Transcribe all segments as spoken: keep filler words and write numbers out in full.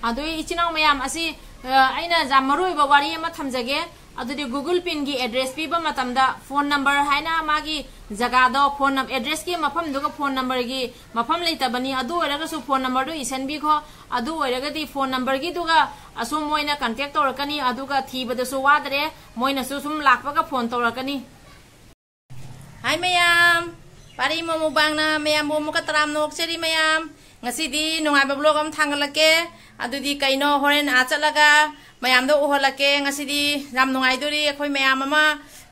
ꯑꯗꯨ ꯏꯆꯤꯟ ꯏꯅꯥꯎ ꯃꯌꯥꯝ ꯑꯁꯤ, ꯑ, ꯑꯩꯅ ꯌꯥꯝ ꯃꯔꯨ ꯑꯣꯏꯕ ꯋꯥꯔꯤ ꯑꯃ ꯊꯝꯖꯒꯦ꯫ ꯑꯗꯨꯗꯤ Google Pinꯒꯤ address ꯄꯤꯕ ꯃꯇꯝꯗ phone number ꯍꯥꯏꯅ ꯃꯥꯒꯤ ꯖꯒꯥꯗꯣ, phone num-, addressꯀꯤ ꯃꯐꯝꯗꯨꯒ phone numberꯒꯤ ꯃꯐꯝ ꯂꯩꯇꯕꯅꯤ꯫ ꯑꯗꯨ ꯑꯣꯏꯔꯒꯁꯨ phone numberꯗꯨ ꯏꯁꯤꯟꯕꯤꯈꯣ꯫ ꯑꯗꯨ ꯑꯣꯏꯔꯒꯗꯤ phone numberꯒꯤꯗꯨꯒ ꯑꯁꯨꯝ ꯃꯣꯏꯅ contact ꯇꯧꯔꯛꯀꯅꯤ, ꯑꯗꯨꯒ ꯊꯤꯕꯗꯁꯨ ꯋꯥꯗ꯭ꯔꯦ, ꯃꯣꯏꯅꯁꯨ ꯁꯨꯝ ꯂꯥꯛꯄꯒ phone ꯇꯧꯔꯛꯀꯅꯤ꯫ ꯍꯥꯏ ꯃꯌꯥꯝ, ꯄꯥꯔꯤ ꯃꯣꯃꯣ ꯕꯥꯡꯅ ꯃꯌꯥꯝꯕꯨ ꯑꯃꯨꯛꯀ ꯇꯔꯥꯝꯅ ꯑꯣꯛꯆꯔꯤ ꯃꯌꯥꯝ꯫ ꯉꯁꯤꯗꯤ ꯅꯨꯡꯉꯥꯏꯕ vlog ꯑꯃ ꯊꯥꯡꯒꯠꯂꯛꯀꯦ꯫ ꯑꯗꯨꯗꯤ ꯀꯩꯅꯣ, ꯍꯣꯔꯦꯟ ꯑꯥ ꯆꯠꯂꯒ ꯃꯌꯥꯝꯗꯣ ꯎꯍꯜꯂꯛꯀꯦ꯫ ꯉꯁꯤꯗꯤ ꯌꯥꯝ ꯅꯨꯡꯉꯥꯏꯗꯣꯔꯤ꯫ ꯑꯩꯈꯣꯏ ꯃꯌꯥꯝ ꯑꯃ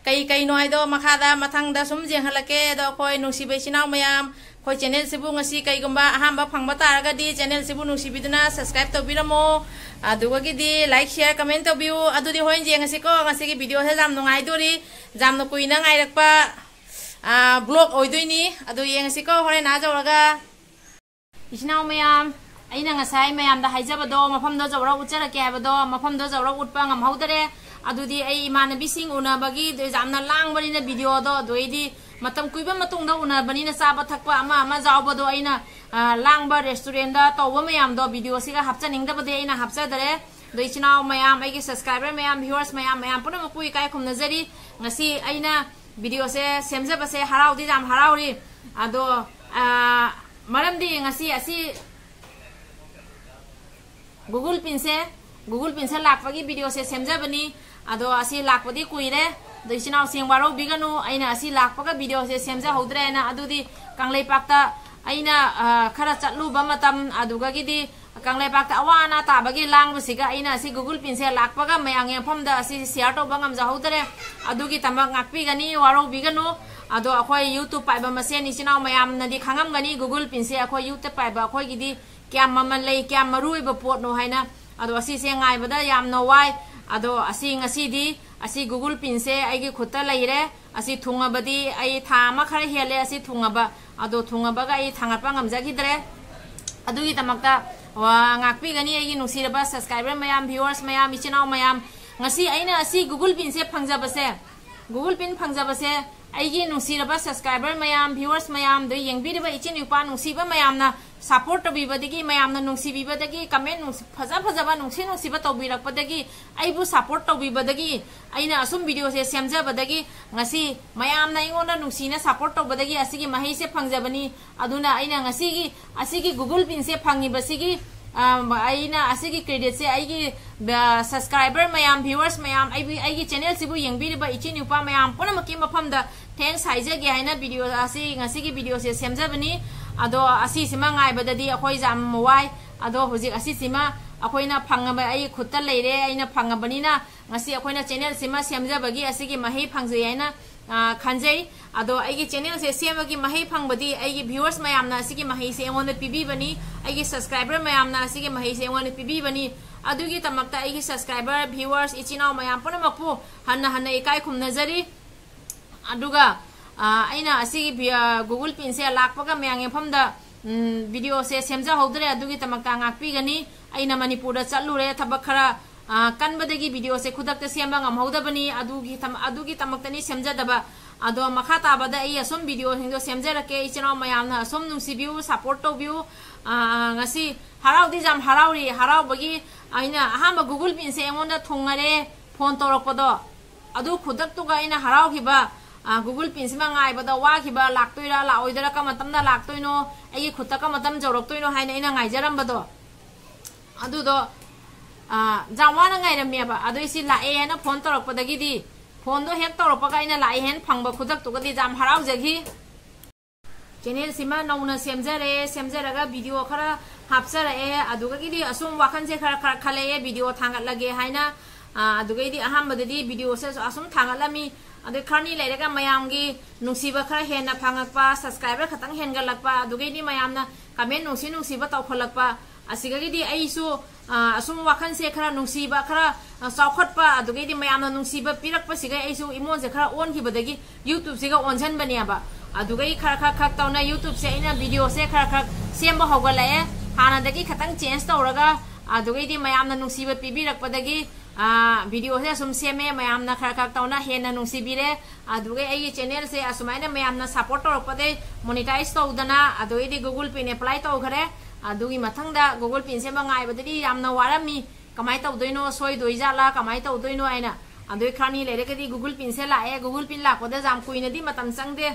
ꯀꯩ ꯀꯩꯅꯣ ꯍꯥꯏꯗꯣ ꯃꯈꯥꯗ ꯃꯊꯪꯗ ꯁꯨꯝ ꯌꯦꯡꯍꯜꯂꯛꯀꯦ꯫ ꯑꯗꯣ ꯑꯩꯈꯣꯏ ꯅꯨꯡꯁꯤꯕ ꯏꯆꯤꯟ ꯏꯅꯥꯎ ꯃꯌꯥꯝ, ꯑꯩꯈꯣꯏ channelꯁꯤꯕꯨ ꯉꯁꯤ ꯀꯩꯒꯨꯝꯕ ꯑꯍꯥꯟꯕ ꯐꯪꯕ ꯇꯥꯔꯒꯗꯤ channelꯁꯤꯕꯨ ꯅꯨꯡꯁꯤꯕꯤꯗꯨꯅ subscribe ꯇꯧꯕꯤꯔꯝꯃꯣ꯫ ꯑꯗꯨꯒꯗꯤ like, share, comment ꯇꯧꯕꯤꯌꯨ꯫ ꯑꯗꯨꯗꯤ ꯍꯣꯔꯦꯟ ꯌꯦꯡꯉꯁꯤꯀꯣ꯫ ꯉꯁꯤꯒꯤ videoꯁꯦ ꯌꯥꯝ ꯅꯨꯡꯉꯥꯏꯗꯣꯔꯤ꯫ ꯌꯥꯝꯅ ꯀꯨꯏꯅ ꯉꯥꯏꯔꯛꯄ, ꯑ, vlog ꯑꯣꯏꯗꯣꯏꯅꯤ꯫ ꯑꯗꯨ ꯌꯦꯡꯉꯁꯤꯀꯣ ꯍꯣꯔꯦꯟ ꯑꯥ ꯌꯧꯔꯒ꯫ ꯏꯆꯤꯟ ꯏꯅꯥꯎ ꯃꯌꯥꯝ, ꯑꯩꯅ ꯉꯁꯥꯏ ꯃꯌꯥꯝꯗ ꯍꯥꯏꯖꯕꯗꯣ, ꯃꯐꯝꯗꯣ ꯌꯧꯔ ꯎꯠꯆꯔꯛꯀꯦ ꯍꯥꯏꯕꯗꯣ, ꯃꯐꯝꯗꯣ ꯌꯧꯔ ꯎꯠꯄ ꯉꯝꯍꯧꯗꯔꯦ꯫ ꯑꯗꯨꯗꯤ ꯑꯩ ꯏꯃꯥꯟꯅꯕꯤꯁꯤꯡ ꯎꯅꯕꯒꯤ ꯌꯥꯝꯅ ꯂꯥꯡꯕꯅꯤꯅ videoꯗꯣ, ꯑꯗꯨ ꯑꯩꯗꯤ ꯃꯇꯝ ꯀꯨꯏꯕ ꯃꯇꯨꯡꯗ ꯎꯅꯕꯅꯤꯅ ꯆꯥꯕ ꯊꯛꯄ ꯑꯃ ꯑꯃ ꯌꯥꯎꯕꯗꯣ ꯑꯩꯅ, ꯑ, ꯂꯥꯡꯕ restaurantꯗ ꯇꯧꯕ ꯃꯌꯥꯝꯗꯣ videoꯁꯤꯒ ꯍꯥꯞꯆꯅꯤꯡꯗꯕꯗꯤ ꯑꯩꯅ ꯍꯥꯞꯆꯗꯔꯦ꯫ ꯑꯗꯣ ꯏꯆꯤꯟ ꯏꯅꯥꯎ ꯃꯌꯥꯝ, ꯑꯩꯒꯤ subscriber ꯃꯌꯥꯝ, viewers ꯃꯌꯥꯝ, ꯃꯌꯥꯝ ꯄꯨꯝꯅꯃꯛꯄꯨ ꯏꯀꯥꯏ ꯈꯨꯝꯅꯖꯔꯤ꯫ ꯉꯁꯤ ꯑꯩꯅ videoꯁꯦ ꯁꯦꯝꯖꯕꯁꯦ ꯍꯔꯥꯎꯗꯤ ꯌꯥꯝ ꯍꯔꯥꯎꯔꯤ꯫ ꯑꯗꯣ, ꯑ, ꯃꯔꯝꯗꯤ ꯉꯁꯤ ꯑꯁꯤ Google Pinꯁꯦ, Google Pinꯁꯦ ꯂꯥꯛꯄꯒꯤ videoꯁꯦ ꯁꯦꯝꯖꯕꯅꯤ꯫ ꯑꯗꯣ ꯑꯁꯤ ꯂꯥꯛꯄꯗꯤ ꯀꯨꯏꯔꯦ꯫ ꯑꯗꯣ ꯏꯆꯤꯟ ꯏꯅꯥꯎꯁꯤꯡ ꯋꯥꯔꯧꯕꯤꯒꯅꯨ, ꯑꯩꯅ ꯑꯁꯤ ꯂꯥꯛꯄꯒ videoꯁꯦ ꯁꯦꯝꯖꯍꯧꯗ꯭ꯔꯦꯅ꯫ ꯑꯗꯨꯗꯤ ꯀꯪꯂꯩꯄꯥꯛꯇ ꯑꯩꯅ, ꯑ, ꯈꯔ ꯆꯠꯂꯨꯕ ꯃꯇꯝ, ꯑꯗꯨꯒꯒꯤꯗꯤ ꯀꯪꯂꯩꯄꯥꯛꯇ ꯑꯋꯥ ꯑꯅꯥ ꯇꯥꯕꯒꯤ ꯂꯥꯡꯕꯁꯤꯒ ꯑꯩꯅ ꯑꯁꯤ Google Pinꯁꯦ ꯂꯥꯛꯄꯒ ꯃꯌꯥꯝꯒꯤ ꯃꯐꯝꯗ ꯑꯁꯤ share ꯇꯧꯕ ꯉꯝꯖꯍꯧꯗꯔꯦ꯫ ꯑꯗꯨꯒꯤꯗꯃꯛ ꯉꯥꯛꯄꯤꯒꯅꯤ, ꯋꯥꯔꯧꯕꯤꯒꯅꯨ꯫ ꯑꯗꯣ ꯑꯩꯈꯣꯏ YouTube ꯄꯥꯏꯕ ꯃꯁꯦꯟ ꯏꯆꯤꯟ ꯏꯅꯥꯎ ꯃꯌꯥꯝꯅꯗꯤ ꯈꯪꯉꯝꯒꯅꯤ Google Pinꯁꯦ ꯑꯩꯈꯣꯏ YouTube ꯄꯥꯏꯕ ꯑꯩꯈꯣꯏꯒꯤꯗꯤ ꯀꯌꯥꯝ ꯃꯃꯜ ꯂꯩ, ꯀꯌꯥꯝ ꯃꯔꯨ ꯑꯣꯏꯕ ꯄꯣꯠꯅꯣ ꯍꯥꯏꯅ꯫ ꯑꯗꯣ ꯑꯁꯤꯁꯦ ꯉꯥꯏꯕꯗ ꯌꯥꯝꯅ ꯋꯥꯏ꯫ ꯑꯗꯣ ꯑꯁꯤ ꯉꯁꯤꯗꯤ ꯑꯁꯤ Google Pinꯁꯦ ꯑꯩꯒꯤ ꯈꯨꯠꯇ ꯂꯩꯔꯦ꯫ ꯑꯁꯤ ꯊꯨꯡꯉꯕꯗꯤ ꯑꯩ ꯊꯥ ꯑꯃ ꯈꯔ ꯍꯦꯜꯂꯦ ꯑꯁꯤ ꯊꯨꯡꯉꯕ꯫ ꯑꯗꯣ ꯊꯨꯡꯉꯕꯒ ꯑꯩ ꯊꯥꯡꯒꯠꯄ ꯉꯝꯖꯈꯤꯗ꯭ꯔꯦ꯫ ꯑꯗꯨꯒꯤꯗꯃꯛꯇ, ꯋꯥ, ꯉꯥꯛꯄꯤꯒꯅꯤ ꯑꯩꯒꯤ ꯅꯨꯡꯁꯤꯔꯕ subscriber ꯃꯌꯥꯝ, viewers ꯃꯌꯥꯝ, ꯏꯆꯤꯟ ꯏꯅꯥꯎ ꯃꯌꯥꯝ꯫ ꯉꯁꯤ ꯑꯩꯅ ꯑꯁꯤ Google Pinꯁꯦ ꯐꯪꯖꯕꯁꯦ, Google Pin ꯐꯪꯖꯕꯁꯦ ꯑꯩꯒꯤ ꯅꯨꯡꯁꯤꯔꯕ subscriber ꯃꯌꯥꯝ, viewers ꯃꯌꯥꯝꯗ ꯌꯦꯡꯕꯤꯔꯤꯕ ꯏꯆꯤꯟ ꯏꯎꯄꯥ ꯅꯨꯡꯁꯤꯕ ꯃꯌꯥꯝꯅ support ꯇꯧꯕꯤꯕꯗꯒꯤ, ꯃꯌꯥꯝꯅ ꯅꯨꯡꯁꯤꯕꯤꯕꯗꯒꯤ, comment ꯅꯨꯡꯁꯤ-, ꯐꯖ ꯐꯖꯕ ꯅꯨꯡꯁꯤ ꯅꯨꯡꯁꯤꯕ ꯇꯧꯕꯤꯔꯛꯄꯗꯒꯤ, ꯑꯩꯕꯨ support ꯇꯧꯕꯤꯕꯗꯒꯤ, ꯑꯩꯅ ꯑꯁꯨꯝ videoꯁꯦ ꯁꯦꯝꯖꯕꯗꯒꯤ, ꯉꯁꯤ ꯃꯌꯥꯝꯅ ꯑꯩꯉꯣꯟꯗ ꯅꯨꯡꯁꯤꯅ support ꯇꯧꯕꯗꯒꯤ ꯑꯁꯤꯒꯤ ꯃꯍꯩꯁꯦ ꯐꯪꯖꯕꯅꯤ꯫ ꯑꯗꯨꯅ ꯑꯩꯅ ꯉꯁꯤꯒꯤ, ꯑꯁꯤꯒꯤ Google pinꯁꯦ ꯐꯪꯉꯤꯕꯁꯤꯒꯤ, ꯑ, ꯑꯩꯅ ꯑꯁꯤꯒꯤ creditꯁꯦ ꯑꯩꯒꯤ, ꯑ, subscriber ꯃꯌꯥꯝ, viewers ꯃꯌꯥꯝ, ꯑꯩꯕꯨ, ꯑꯩꯒꯤ channelꯁꯤꯕꯨ ꯌꯦꯡꯕꯤꯔꯤꯕ ꯏꯆꯤꯟ ꯏꯎꯄꯥ ꯃꯌꯥꯝ ꯄꯨꯝꯅꯃꯛꯀꯤ ꯃꯐꯝꯗ thanks ꯍꯥꯏꯖꯒꯦ ꯍꯥꯏꯅ video ꯑꯁꯤ, ꯉꯁꯤꯒꯤ videoꯁꯦ ꯁꯦꯝꯖꯕꯅꯤ꯫ ꯑꯗꯣ ꯑꯁꯤꯁꯤꯃ ꯉꯥꯏꯕꯗꯗꯤ ꯑꯩꯈꯣꯏ ꯌꯥꯝ ꯋꯥꯏ꯫ ꯑꯗꯣ ꯍꯧꯖꯤꯛ ꯑꯁꯤꯁꯤꯃ ꯑꯩꯈꯣꯏꯅ ꯐꯪꯉꯕ, ꯑꯩ ꯈꯨꯠꯇ ꯂꯩꯔꯦ, ꯑꯩꯅ ꯐꯪꯉꯕꯅꯤꯅ ꯉꯁꯤ ꯑꯩꯈꯣꯏꯅ channelꯁꯤꯃ ꯁꯦꯝꯖꯕꯒꯤ ꯑꯁꯤꯒꯤ ꯃꯍꯩ ꯐꯪꯖꯩ ꯍꯥꯏꯅ, ꯑ, ꯈꯟꯖꯩ꯫ ꯑꯗꯣ ꯑꯩꯒꯤ channelꯁꯦ ꯁꯦꯝꯕꯒꯤ ꯃꯍꯩ ꯐꯪꯕꯗꯤ ꯑꯩꯒꯤ viewers ꯃꯌꯥꯝꯅ ꯑꯁꯤꯒꯤ ꯃꯍꯩꯁꯦ ꯑꯩꯉꯣꯟꯗ ꯄꯤꯕꯤꯕꯅꯤ, ꯑꯩꯒꯤ subscriber ꯃꯌꯥꯝꯅ ꯑꯁꯤꯒꯤ ꯃꯍꯩꯁꯦ ꯑꯩꯉꯣꯟꯗ ꯄꯤꯕꯤꯕꯅꯤ꯫ ꯑꯗꯨꯒꯤ ꯗꯃꯛꯇ ꯑꯩꯒꯤ subscriber, viewers, ꯏꯆꯤꯟ ꯏꯅꯥꯎ ꯃꯌꯥꯝ ꯄꯨꯝꯅꯃꯛꯄꯨ ꯍꯟꯅ ꯍꯟꯅ ꯏꯀꯥꯏ ꯈꯨꯝꯅꯖꯔꯤ꯫ ꯑꯗꯨꯒ, ꯑ, ꯑꯩꯅ ꯑꯁꯤꯒꯤ vi-, ꯑ, Google pinꯁꯦ ꯂꯥꯛꯄꯒ ꯃꯌꯥꯝꯒꯤ ꯃꯐꯝꯗ, ꯎꯝ, videoꯁꯦ ꯁꯦꯝꯖꯍꯧꯗ꯭ꯔꯦ, ꯑꯗꯨꯒꯤꯗꯃꯛꯇ ꯉꯥꯛꯄꯤꯒꯅꯤ꯫ ꯑꯩꯅ ꯃꯅꯤꯄꯨꯔꯗ ꯆꯠꯂꯨꯔꯦ, ꯊꯕꯛ ꯈꯔ, ꯑ, ꯀꯟꯕꯗꯒꯤ videoꯁꯦ ꯈꯨꯗꯛꯇ ꯁꯦꯝꯕ ꯉꯝꯍꯧꯗꯕꯅꯤ, ꯑꯗꯨꯒꯤ ꯊꯝ-, ꯑꯗꯨꯒꯤꯗꯃꯛꯇꯅꯤ ꯁꯦꯝꯖꯗꯕ꯫ ꯑꯗꯣ ꯃꯈꯥ ꯇꯥꯕꯗ ꯑꯩ ꯑꯁꯨꯝ videoꯁꯤꯡꯗꯣ ꯁꯦꯝꯖꯔꯛꯀꯦ, ꯏꯆꯤꯟ ꯏꯅꯥꯎ ꯃꯌꯥꯝꯅ ꯑꯁꯨꯝ ꯅꯨꯡꯁꯤꯕꯤꯌꯨ, support ꯇꯧꯕꯤꯌꯨ꯫ ꯑ, ꯉꯁꯤ ꯍꯔꯥꯎꯗꯤ ꯌꯥꯝ ꯍꯔꯥꯎꯔꯤ, ꯍꯔꯥꯎꯕꯒꯤ ꯑꯩꯅ ꯑꯍꯥꯟꯕ Google pinꯁꯦ ꯑꯩꯉꯣꯟꯗ ꯊꯨꯡꯉꯔꯦ, phone ꯇꯧꯔꯛꯄꯗꯣ꯫ ꯑꯗꯨ ꯈꯨꯗꯛꯇꯨꯒ ꯑꯩꯅ ꯍꯔꯥꯎꯈꯤꯕ, ꯑ, Google pinꯁꯤꯃ ꯉꯥꯏꯕꯗ ꯋꯥꯈꯤꯕ, ꯂꯥꯛꯇꯣꯏꯔꯥ, ꯂꯥꯛꯑꯣꯏꯗꯣꯏꯔꯥ, ꯀꯔꯝꯕ ꯃꯇꯝꯗ ꯂꯥꯛꯇꯣꯏꯅꯣ, ꯑꯩꯒꯤ ꯈꯨꯠꯇ ꯀꯔꯝꯕ ꯃꯇꯝ ꯌꯧꯔꯛꯇꯣꯏꯅꯣ ꯍꯥꯏꯅ ꯑꯩꯅ ꯉꯥꯏꯖꯔꯝꯕꯗꯣ, ꯑꯗꯨꯗꯣ, ꯑ, ꯌꯥꯝ ꯋꯥꯅ ꯉꯥꯏꯔꯝꯃꯦꯕ꯫ ꯑꯗꯣ ꯑꯩꯁꯤ ꯂꯥꯛꯑꯦ ꯍꯥꯏꯅ phone ꯇꯧꯔꯛꯄꯗꯒꯤꯗꯤ, phoneꯗꯣ ꯍꯦꯛ ꯇꯧꯔꯛꯄꯒ ꯑꯩꯅ ꯂꯥꯛꯑꯦ ꯍꯥꯏꯅ ꯐꯪꯕ ꯈꯨꯗꯛꯇꯨꯒꯗꯤ ꯌꯥꯝ ꯍꯔꯥꯎꯖꯈꯤ꯫ Channelꯁꯤꯃ ꯅꯧꯅ ꯁꯦꯝꯖꯔꯦ, ꯁꯦꯝꯖꯔꯒ video ꯈꯔ ꯍꯥꯞꯆꯔꯛꯑꯦ꯫ ꯑꯗꯨꯗꯒꯤꯗꯤ ꯑꯁꯨꯝ ꯋꯥꯈꯜꯁꯦ ꯈꯔ ꯈꯔ ꯈꯜꯂꯛꯑꯦ, video ꯊꯥꯡꯒꯠꯂꯒꯦ ꯍꯥꯏꯅ꯫ ꯑ, ꯑꯗꯨꯗꯒꯤꯗꯤ ꯑꯍꯥꯟꯕꯗꯗꯤ videoꯁꯦ ꯑꯁꯨꯝ ꯊꯥꯡꯒꯠꯂꯝꯃꯤ꯫ ꯑꯗꯩ ꯈꯔꯅꯤ ꯂꯩꯔꯒ ꯃꯌꯥꯝꯒꯤ ꯅꯨꯡꯁꯤꯕ ꯈꯔ ꯍꯦꯟꯅ ꯐꯪꯉꯛꯄ, subscriber ꯈꯇꯪ ꯍꯦꯟꯒꯠꯂꯛꯄ, ꯑꯗꯨꯗꯒꯤꯗꯤ ꯃꯌꯥꯝꯅ comment ꯅꯨꯡꯁꯤ ꯅꯨꯡꯁꯤꯕ ꯇꯧꯈꯠꯂꯛꯄ, ꯑꯁꯤꯗꯒꯤꯗꯤ ꯑꯩꯁꯨ, ꯑ, ꯑꯁꯨꯝ ꯋꯥꯈꯜꯁꯦ ꯈꯔ ꯅꯨꯡꯁꯤꯕ, ꯈꯔ, ꯑ, ꯆꯥꯎꯈꯠꯄ, ꯑꯗꯨꯗꯒꯤꯗꯤ ꯃꯌꯥꯝꯅ ꯅꯨꯡꯁꯤꯕ ꯄꯤꯔꯛꯄꯁꯤꯒ ꯑꯩꯁꯨ ꯏꯃꯣꯟꯁꯦ ꯈꯔ ꯑꯣꯟꯈꯤꯕꯗꯒꯤ YouTubeꯁꯤꯒ ꯑꯣꯟꯁꯤꯟꯕꯅꯦꯕ꯫ ꯑꯗꯨꯗꯒꯤ ꯈꯔ ꯈꯔ ꯈꯔ ꯇꯧꯅ YouTubeꯁꯦ ꯑꯩꯅ videoꯁꯦ ꯈꯔ ꯈꯔ ꯁꯦꯝꯕ ꯍꯧꯒꯠꯂꯛꯑꯦ꯫ ꯍꯥꯟꯅꯗꯒꯤ ꯈꯇꯪ change ꯇꯧꯔꯒ, ꯑꯗꯨꯒꯩꯗꯤ ꯃꯌꯥꯝꯅ ꯅꯨꯡꯁꯤꯕ ꯄꯤꯕꯤꯔꯛꯄꯗꯒꯤ, ꯑꯥ, video ꯁꯦ ꯑꯁꯨꯝ ꯁꯦꯝꯃꯦ, ꯃꯌꯥꯝꯅ ꯈꯔ ꯈꯔ ꯇꯧꯅ ꯍꯦꯟꯅ ꯅꯨꯡꯁꯤꯕꯤꯔꯦ꯫ ꯑꯗꯨꯒ ꯑꯩꯒꯤ channel ꯁꯦ ꯑꯁꯨꯃꯥꯏꯅ ꯃꯌꯥꯝꯅ support ꯇꯧꯔꯛꯄꯗꯩ monetize ꯇꯧꯗꯅ, ꯑꯗꯨꯒꯩꯗꯤ Google Pin apply ꯇꯧꯈ꯭ꯔꯦ꯫ ꯑꯗꯨꯒꯤ ꯃꯊꯪꯗ Google Pin ꯁꯦꯝꯕ ꯉꯥꯏꯕꯗꯗꯤ ꯌꯥꯝꯅ ꯋꯥꯔꯝꯃꯤ꯫ ꯀꯃꯥꯏꯅ ꯇꯧꯗꯣꯏꯅꯣ, ꯁꯣꯏꯗꯣꯏ ꯖꯥꯠꯂꯥ, ꯀꯃꯥꯏꯅ ꯇꯧꯗꯣꯏꯅꯣ ꯍꯥꯏꯅ꯫ ꯑꯗꯨꯒꯤ ꯈꯔ ꯑꯅꯤ ꯂꯩꯔꯒꯗꯤ Google Pin ꯁꯦ ꯂꯥꯛꯑꯦ꯫ Google Pin ꯂꯥꯛꯄꯗ ꯌꯥꯝ ꯀꯨꯏꯅꯗꯤ ꯃꯇꯝ ꯆꯪꯗꯦ꯫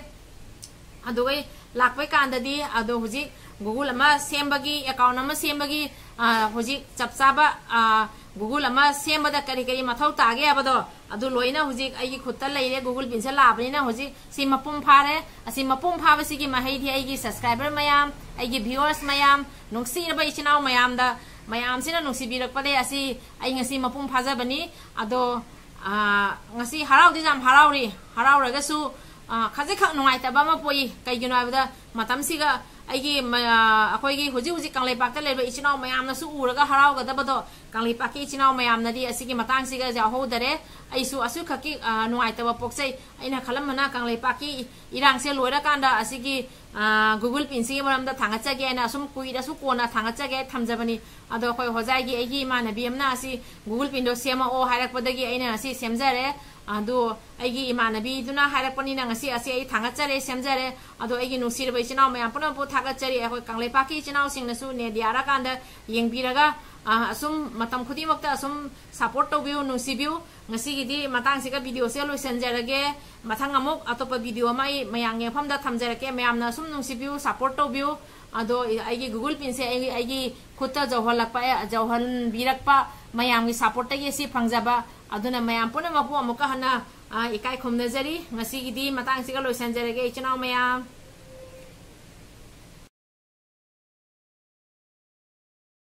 ꯑꯗꯨꯒ ꯂꯥꯛꯄꯩ ꯀꯥꯟꯗꯗꯤ ꯑꯗꯣ ꯍꯧꯖꯤꯛ Google ꯑꯃ ꯁꯦꯝꯕꯒꯤ, account ꯑꯃ ꯁꯦꯝꯕꯒꯤ, ꯑ, ꯍꯧꯖꯤꯛ ꯆꯞ ꯆꯥꯕ, ꯑ, Google ꯑꯃ ꯁꯦꯝꯕꯗ ꯀꯔꯤ ꯀꯔꯤ ꯃꯊꯧ ꯇꯥꯒꯦ ꯍꯥꯏꯕꯗꯣ, ꯑꯗꯨ ꯂꯣꯏꯅ ꯍꯧꯖꯤꯛ ꯑꯩꯒꯤ ꯈꯨꯠꯇ ꯂꯩꯔꯦ꯫ Google Pin ꯁꯦ ꯂꯥꯛꯑꯕꯅꯤꯅ ꯍꯧꯖꯤꯛ ꯁꯤ ꯃꯄꯨꯡ ꯐꯥꯔꯦ꯫ ꯑꯁꯤ ꯃꯄꯨꯡ ꯐꯥꯕꯁꯤꯒꯤ ꯃꯍꯩꯗꯤ ꯑꯩꯒꯤ subscriber ꯃꯌꯥꯝ, ꯑꯩꯒꯤ viewers ꯃꯌꯥꯝ, ꯅꯨꯡꯁꯤꯔꯕ ꯏꯆꯤꯟ ꯏꯅꯥꯎ ꯃꯌꯥꯝꯗ, ꯃꯌꯥꯝꯁꯤꯅ ꯅꯨꯡꯁꯤꯕꯤꯔꯛꯄꯗꯒꯤ ꯑꯁꯤ ꯑꯩ ꯉꯁꯤ ꯃꯄꯨꯡ ꯐꯥꯖꯕꯅꯤ꯫ ꯑꯗꯣ, ꯑ, ꯉꯁꯤ ꯍꯔꯥꯎꯗꯤ ꯌꯥꯝ ꯍꯔꯥꯎꯔꯤ꯫ ꯍꯔꯥꯎꯔꯒꯁꯨ, ꯑ, ꯈꯖꯤꯛꯈꯛ ꯅꯨꯡꯉꯥꯏꯇꯕ ꯑꯃ ꯄꯣꯛꯏ꯫ ꯀꯩꯒꯤꯅꯣ ꯍꯥꯏꯕꯗ ꯃꯇꯝꯁꯤꯒ ꯑꯩꯒꯤ ꯃ-, ꯑ, ꯑꯩꯈꯣꯏꯒꯤ ꯍꯧꯖꯤꯛ ꯍꯧꯖꯤꯛ ꯀꯪꯂꯩꯄꯥꯛꯇ ꯂꯩꯔꯤꯕ ꯏꯆꯤꯟ ꯏꯅꯥꯎ ꯃꯌꯥꯝꯅꯁꯨ ꯎꯔꯒ ꯍꯔꯥꯎꯒꯗꯕꯗꯣ, ꯀꯪꯂꯩꯄꯥꯛꯀꯤ ꯏꯆꯤꯟ ꯏꯅꯥꯎ ꯃꯌꯥꯝꯅꯗꯤ ꯑꯁꯤꯒꯤ ꯃꯇꯥꯡꯁꯤꯒ ꯌꯥꯎꯍꯧꯗꯔꯦ꯫ ꯑꯩꯁꯨ ꯑꯁꯨꯛꯈꯛꯀꯤ, ꯑ, ꯅꯨꯡꯉꯥꯏꯇꯕ ꯄꯣꯛꯆꯩ꯫ ꯑꯩꯅ ꯈꯜꯂꯝꯕꯅ ꯀꯪꯂꯩꯄꯥꯛꯀꯤ ꯏꯔꯥꯡꯁꯦ ꯂꯣꯏꯔꯀꯥꯟꯗ ꯑꯁꯤꯒꯤ, ꯑ, Google Pin ꯁꯤꯒꯤ ꯃꯔꯝꯗ ꯊꯥꯡꯒꯠꯆꯒꯦ ꯍꯥꯏꯅ ꯑꯁꯨꯝ ꯀꯨꯏꯔꯁꯨ ꯀꯣꯟꯅ ꯊꯥꯡꯒꯠꯆꯒꯦ ꯊꯝꯖꯕꯅꯤ꯫ ꯑꯗꯣ ꯑꯩꯈꯣꯏ ꯍꯣꯖꯥꯏꯒꯤ ꯑꯩꯒꯤ ꯏꯃꯥꯟꯅꯕꯤ ꯑꯃꯅ ꯑꯁꯤ Google Pin ꯗꯣ ꯁꯦꯝꯃꯛꯑꯣ ꯍꯥꯏꯔꯛꯄꯗꯒꯤ ꯑꯩꯅ ꯉꯁꯤ ꯁꯦꯝꯖꯔꯦ꯫ ꯑꯗꯣ ꯑꯩꯒꯤ ꯏꯃꯥꯟꯅꯕꯤꯗꯨꯅ ꯍꯥꯏꯔꯛꯄꯅꯤꯅ ꯉꯁꯤ ꯑꯁꯤ ꯑꯩ ꯊꯥꯡꯒꯠꯆꯔꯦ, ꯁꯦꯝꯖꯔꯦ꯫ ꯑꯗꯣ ꯑꯩꯒꯤ ꯅꯨꯡꯁꯤꯔꯕ ꯏꯆꯤꯟ ꯏꯅꯥꯎ ꯃꯌꯥꯝ ꯄꯨꯝꯅꯃꯛꯄꯨ ꯊꯥꯒꯠꯆꯔꯤ꯫ ꯑꯩꯈꯣꯏ ꯀꯪꯂꯩꯄꯥꯛꯀꯤ ꯏꯆꯤꯟ ꯏꯅꯥꯎꯁꯤꯡꯅꯁꯨ ꯅꯦꯠ ꯌꯥꯔꯀꯥꯟꯗ ꯌꯦꯡꯕꯤꯔꯒ, ꯑ, ꯑꯁꯨꯝ ꯃꯇꯝ ꯈꯨꯗꯤꯡꯃꯛꯇ ꯑꯁꯨꯝ support ꯇꯧꯕꯤꯌꯨ, ꯅꯨꯡꯁꯤꯕꯤꯌꯨ꯫ ꯉꯁꯤꯒꯤꯗꯤ ꯃꯇꯥꯡꯁꯤꯒ video ꯁꯦ ꯂꯣꯏꯁꯤꯟꯖꯔꯒꯦ꯫ ꯃꯊꯪ ꯑꯃꯨꯛ ꯑꯇꯣꯞꯄ video ꯑꯃ ꯑꯩ ꯃꯌꯥꯝꯒꯤ ꯃꯐꯝꯗ ꯊꯝꯖꯔꯛꯀꯦ꯫ ꯃꯌꯥꯝꯅ ꯑꯁꯨꯝ ꯅꯨꯡꯁꯤꯕꯤꯌꯨ, support ꯇꯧꯕꯤꯌꯨ꯫ ꯑꯗꯣ ꯑꯩꯒꯤ Google Pin ꯁꯦ ꯑꯩ, ꯑꯩꯒꯤ ꯈꯨꯠꯇ ꯌꯧꯍꯜꯂꯛꯄ, ꯌꯧꯍꯟꯕꯤꯔꯛꯄ ꯃꯌꯥꯝꯒꯤ support ꯇꯒꯤ ꯑꯁꯤ ꯐꯪꯖꯕ꯫ ꯑꯗꯨꯅ ꯃꯌꯥꯝ ꯄꯨꯝꯅꯃꯛꯄꯨ ꯑꯃꯨꯛꯀ ꯍꯟꯅ, ꯑ, ꯏꯀꯥꯏ ꯈꯨꯝꯅꯖꯔꯤ꯫ ꯉꯁꯤꯒꯤꯗꯤ ꯃꯇꯥꯡꯁꯤꯒ ꯂꯣꯏꯁꯤꯟꯖꯔꯒꯦ, ꯏꯆꯤꯟ ꯏꯅꯥꯎ ꯃꯌꯥꯝ꯫